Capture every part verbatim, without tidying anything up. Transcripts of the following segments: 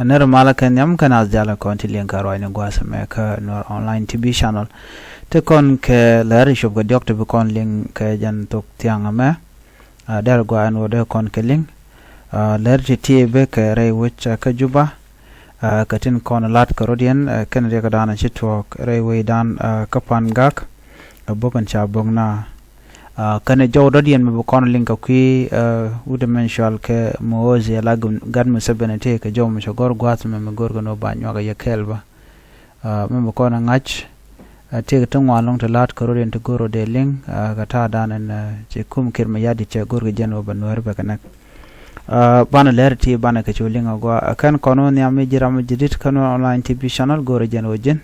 Ner malä kɛ nhiam kä naath diaal kɔn ti liŋ kɛ ruacni gua̱a̱th ɛmɛ kä Nuer Online T V channel. Ti kɔn kɛ lɛr cop kɛ diɔ̱k ti bi kɔn liŋ kɛ jɛn thok thiaŋ ɛmɛ. Aa, dɛr gɔaa ɛn ɣöö dee kɔn kɛ liŋ. Aa, lɛr ti ti bek kɛ rɛy wec, aa, kä Juba. Aa, kɛ tin kɔn la̱t kɛ rɔ̱diɛn, aa, kɛn riɛkdan ci tuɔɔk rɛy wecdan, aa, kä Pangak. Aa, bok in ca bok na. Aa, kɛn jɔw dɔ̱diɛn mi bi kɔn liŋ kɛ kui̱, aa, wut mɛn cual kɛ Muhoozi ala gat Museveni tëë kɛ jɔw mi cɛ gɔ̱r gua̱a̱th mɛ mi go̱r kɛ ni ba nyuak yɛ kɛɛl bä. Aa, mi bi kɔn ŋa̱c, aa, tëëk ti ŋuan lɔŋ ti la̱t kɛ rɔ̱diɛn ti go̱r rɔ dee liŋ, aa, kɛ ta̱a̱dan ɛn, aa, ci kum Kiir Mayardit cɛ go̱r kɛ jɛn wä bɛ Nuääri bɛ kɛ näk. Aa, banɛ lɛr ti banɛ kɛ cu liŋ a gɔaa. Aa, kɛn kɔn wä nhiam mi ji̱ ram mi ji̱ dit kä Nuer Online T V channel go̱r jɛn wä ji̱n.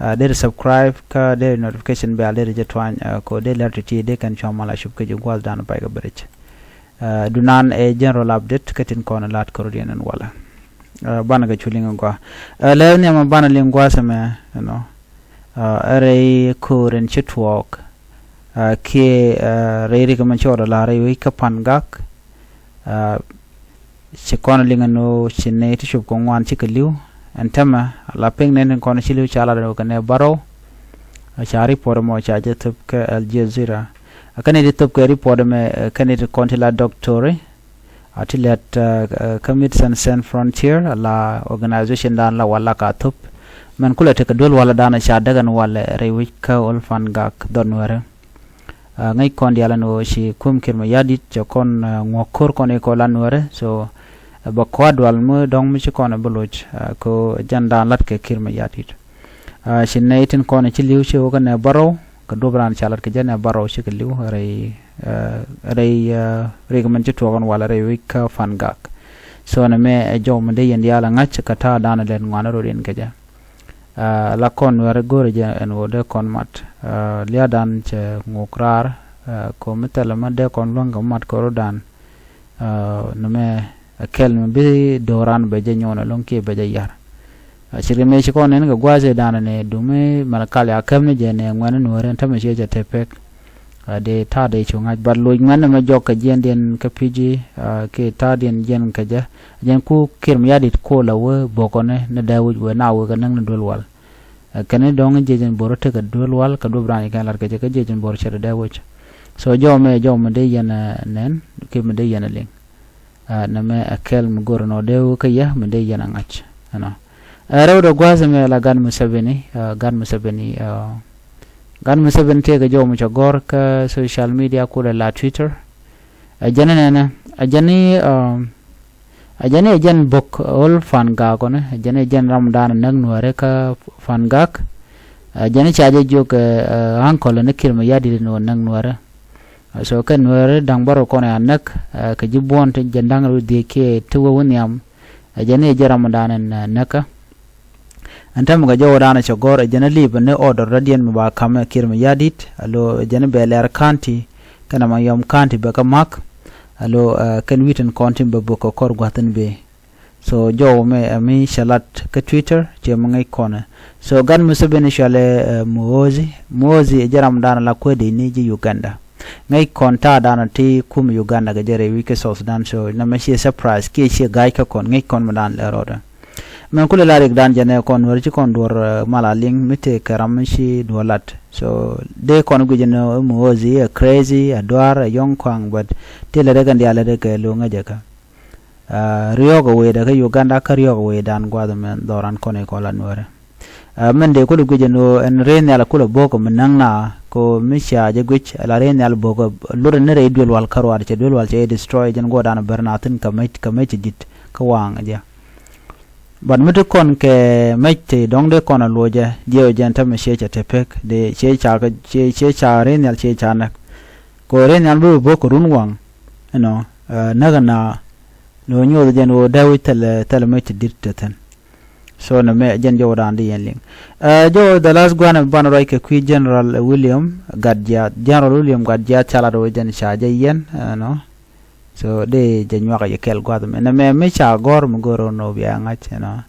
Aa, deri subscribe kä deri notification bell deri jɛ tuany, aa, kɛ wä deri lɛr ti ti dee kɛn cua mal a cup kɛ ji̱ gua̱thdan pay kɛ bɛ rɛc. Aa, dunan ɛ general update kä tin kɔn la̱t kɛ rɔ̱diɛn ɛn walɛ. Aa, banɛ kɛ cu liŋ a gɔaa. Aa, lɛr nhiam banɛ liŋ gua̱a̱th ɛmɛ, you know. Aa, rɛy ko̱o̱r in ci tuɔɔk. Aa, kiɛ, aa, rɛy rik mɛn ci ɣɔt ala rɛy wec kä Pangak. Aa, ci kɔn liŋ ɛn ɣöö ci nɛy ti cop kɛ ŋuan cikɛ li̱w. Ɛn täämɛ ala pek nɛn tin kɔn ci li̱w ca lat ɛn ɣöö kɛ nɛy bärɔw. Aa, ca report ɛmɔ ca jɛ thöp kä Al Jazeera. Aa, kɛn nɛy ti thöp kɛ report ɛmɛ, aa, kɛn nɛy ti kɔn ti la doctor. Aa, ti lɛt, aa, aa, kä Médecins Sans Frontières ala organization dan la wala ka thop. Mɛn kulɛ tekɛ duel wala dan ca däk ɛn walɛ rɛy wec kä Ol Pangak dhɔr Nuäärä. Aa, ŋäc kɔn diaal ɛn ɣöö ci kum Kiir Mayardit cɛ kɔn, aa, ŋuɔ̱k ko̱r kɔn ikɔ la Nuäärä. So, aa, bɛ kɔaat dual mi dɔ̱ŋ mi ci kɔn ɛ bi loc, aa, kɛ ɣöö jɛn dan la̱t kɛ Kiir Mayardit. Aa, ci nɛy tin kɔn ci li̱w ci wä kä nɛy bärɔw, kɛ duɔ̱p raan ca lat kɛ jɛ nɛy bärɔw cikɛ li̱w rɛy, aa, rɛy, aa, rik mɛn ci tuɔɔk ɛn walɛ rɛy wec kä Pangak. So nɛmɛ ɛ jɔw mi dee yɛn diaal ɛ ŋa̱c kɛ ta̱a̱dan lɛt ŋuan rɔ̱diɛn kɛ jɛ. Aa, la kɔn Nuäärä go̱rɛ jɛ ɛn ɣöö dee kɔn mat. Aa, lia̱a̱dan cɛ ŋuk raar, aa, kɛ ɣöö mi thilɛ mi dee kɔn luäŋ kɛ mat kɛ rɔ̱dan. Aa, nɛmɛ ɛ kɛl mi bi do̱ran bɛ jɛ nyuɔn ɛlɔ̱ŋ kiɛ bɛ jɛ yar. Aa, ci ri mëë ci kɔn nɛn kɛ gua̱a̱th ëëdan ni dumi Malakal ya käm ni jɛ ni ŋuɛ̈ni Nuäärä ɛn täämɛ ciɛ cɛ te pek. Aa, dee ta̱a̱ dee cu ŋa̱c, but loc ŋuɛ̈ni mɛ jɔk kɛ jiɛndiɛn kä Fiji, aa, kiɛ ta̱a̱diɛn jiɛn kɛ jɛ. Jɛn ku Kiir Mayardit ku la wee bokɔni ni dee wi̱c wee na wee kɛ näk ni duel wal. Aa, kɛn ni dɔ̱ŋ jiɛc in bo̱r tekɛ duel wal kɛ duɔ̱p raan kɛn lat kɛ jɛ kä jiɛc in bo̱r cɛ dee wi̱c. So jɔw mɛ jɔw mɛ dee yɛn, aa, nɛn kiɛ mɛ dee yɛn liŋ. Aa, nɛmɛ ɛ kɛl mi go̱r nɔ dee wä kä yɛ mi dee yɛn a ŋa̱c, you know. Aa, rɛwdɛ gua̱a̱th ɛmɛ la gat Museveni, aa, gat Museveni, aa, gat Museveni tëëkɛ jɔw mi cɛ gɔ̱r kä social media kulɛ la Twitter. Aa, jɛn nɛnɛ, aa, jɛn ni, aa, aa, jɛn ni ɛ jɛn bok Ol Pangak kɔni, aa, jɛn ni ɛ jɛn ram dan näk Nuäärä kä Pangak. Aa, jɛn ni ca jɛ jiök, aa, aa, uncle ni Kiir Mayardit ni wä näk Nuäärä. So kɛ Nuäärä da̱ŋ bärɔw kɔn ɛ a näk, aa, kɛ ji̱ buɔ̱n ti jɛn da̱ŋ rɛw dhiec kiɛ ti wä wä nhiam. Aa, jɛn ni jɛ ram dan ɛn, aa, näkä. Ɛn täämɛ kɛ jɔwdan cɛ gɔ̱r ɛ jɛn a li̱i̱p ni order dɔ̱diɛn mi ba ka̱m ɛ Kiir Mayardit, alo ɛ jɛn bɛ Lɛr County kɛnɛ Mayom County bɛ kɛ ma̱k, alo, aa, kɛn wi̱i̱ tin kɔn tin bɛ bök kɛ kɔr gua̱thin bëë. So jɔw mɛ, aa, mi cɛ lat kä Twitter cɛ mi ŋäc kɔnɛ. So gat Museveni cualɛ, aa, Muhoozi, Muhoozi ɛ jɛ ram dan la kuäär dee ni ji̱ Uganda. Ŋäc kɔn ta̱a̱ dan ti kum Uganda kɛ jɛ rɛy wi̱c kä South Sudan. So nɛmɛ ciɛ surprise kiɛ ciɛ ga̱a̱c kä kɔn, ŋäc kɔn mi dan lɛ rɔɔdɛ. Mɛn kulɛ la rik dan jɛ nɛ kɔn Nuäärä ci kɔn duɔ̱r, aa, mal a liŋ mi tëëkɛ ram mi ci duɔ̱ɔ̱r lat. So dee kɔn guic ni Muhoozi ɛ crazy, ɛ duaar, ɛ yɔ̱ŋ kɔaŋ, but ti lɛ dee kɛn diaal lɛ dee kɛ lo̱ŋ ɛ jɛ kä. Aa, riɔ̱ɔ̱k ɛ wecdɛ kä Uganda kä riɔ̱ɔ̱k ɛ wecdan gua̱a̱th ɛmɛ dhɔran kɔn ikɔ la Nuäärä. Aa, min dee kulɛ guic ɛn ɣöö ɛn rɛy nhial kulɛ bo̱o̱k mi näŋ na kɛ ɣöö mi ca jɛ guic ala rɛy nhial bo̱o̱k ɛ lotdɛ ni rɛy duel wal kä ruaad cɛ duel wal cɛ jɛ destroy jɛn guɔ̱ɔ̱rdan bär na thi̱n kɛ mec, kɛ mec ti di̱t kä waŋ jɛ. But mi ti kɔn kɛ mec ti dɔ̱ŋ dee kɔn a luɔcɛ jiɛw jɛn tämɛ ciɛ cɛ te pek dee ciɛ ca kɛ ciɛ, ciɛ ca rɛy nhial ciɛ ca näk. Kɛ ɣöö rɛy nhial bi bo̱o̱k kɛ run waŋ, you know, aa, näk ɛn na Lo̱ nyoth jɛn ɣöö dee wi̱c thilɛ, thilɛ mec ti di̱t te thi̱n. So nɛmɛ jɛn jɔwdan di yɛn liŋ. Ɛ, jɔw the last gua̱n ɛ banɛ ruac kɛ kui̱ General William Gatgiath. General William Gatgiath ca lat ɣöö jɛn ca jɛ yɛn, you know. So dee jɛ nyuak jɛ kɛl gua̱th mɛ. Nɛmɛ mi ca gɔ̱r mi go̱r ɣöö nɔ bia ŋa̱c, you know.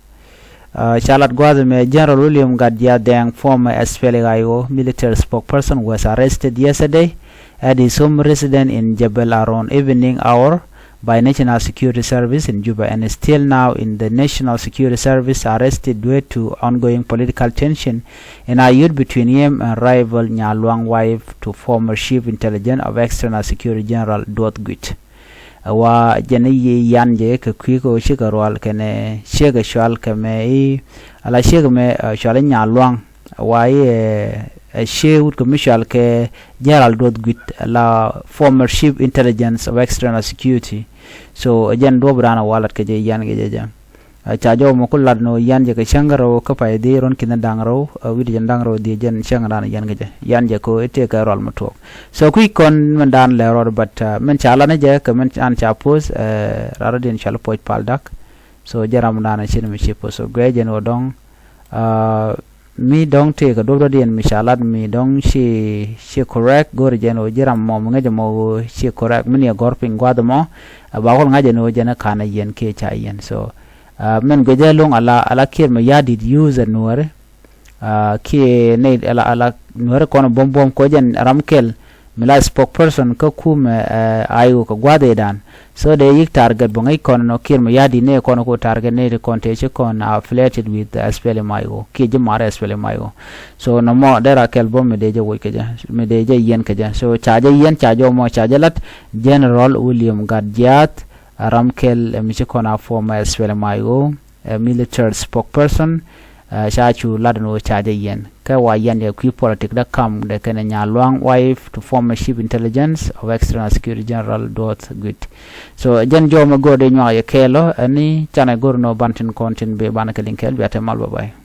Ɛ, ca lat gua̱th mɛ General William Gatgiath Deng, former S P L A I O military spokesperson, was arrested yesterday at his home residence in Jebel around evening hour by National Security Service in Juba and is still now in the National Security Service, arrested due to ongoing political tension in Ayod between him and rival Nyaluang, wife to former Chief Intelligence of External Security General Duoth Guit. Ɛ wa jɛn i̱ yian jɛ kɛ kui̱ kɛ ɣöö cikɛ rual kɛnɛ ciek ɛ cual kɛ mɛ i̱ ala ciek mɛ ɛ cual i̱ Nyaluang. Ɛ wa i̱ ɛ cie wut kɛ mi cual kɛ General Duoth Guit, la former Chief Intelligence of External Security. So ɛ jɛn duɔ̱p dan ɛ wa lat kɛ jɛ yian kɛ jɛ jɛ. Ɛ ca jɔw mɔ ku lat ni ɣöö yian jɛ kɛ cäŋ rɛw kä pay dhieec ruɔ̱n ki̱n da̱ŋ rɛw, ɛ wi̱cdɛ jɛn da̱ŋ rɛw dhieec jɛn cäŋ dan yian kɛ jɛ. Yian jɛ kɛ ɣöö i̱ tëëkɛ rual mi tuɔɔk. So kui̱ kɔn min dan lɛ rɔɔd, but min ca lat ni jɛ kɛ min an ca post, ɛ rat rɔ̱diɛn cɔal i̱ Puɔc Pal Dak. So jɛ ram dan cin mi ci post. So guiɛ jɛn ɣöö dɔ̱ŋ mi dɔ̱ŋ tëëkɛ duɔ̱p dɔ̱diɛn mi ca lat mi dɔ̱ŋ ci ci correct, go̱o̱ri jɛn ɣöö ji̱ ram mɔ mi ŋäcɛ mɔ ɣöö ci correct mi ni ɛ gɔ̱r piny gua̱th mɔ. Ɛ ba kul ŋa̱c jɛn ɣöö jɛn ɛ ka̱n ɛ yiɛn kiɛ ca yiɛn. So min guiɛ jɛ lo̱ŋ ala ala Kiir Mayardit use ɛ Nuääri kiɛ nɛy ala ala Nuääri kɔn buɔ̱m buɔ̱m kɔ jɛn ram kɛl mi la spokesperson kä kumɛ ɛ IO kɛ gua̱dhidan. So dee yik target bä ŋäc kɔn nɔ Kiir Mayardit ni kɔn ku target ni ti kɔn tëë ci kɔn affiliated with SPLM IO kiɛ ji̱ mar SPLM IO. So nɔmɔ dee ra kɛl bä mi dee jɛ woc kɛ jɛ, mi dee jɛ yiɛn kɛ jɛ. So ca jɛ yiɛn, ca jɛ mɔ ca jɛ lat General William Gat Jiath, ram kɛl mi ci kɔn a former SPLM IO ɛ military spokesperson. Ca cu lat ni ɣöö ca jɛ yiɛn kɛ wa yiɛn yɛ kui̱ politic dä kam dɛ kɛnɛ Nyaluang, wife to former Chief Intelligence of External Security General Duoth Guit. So jɛn jɔw mɛ go̱r dee nyuak yɛ kɛɛl ɔ ɛni canɛ go̱r ni ɣöö ban tin kɔn tin bi ban kɛ liŋ kɛɛl bia te mal, bye bye.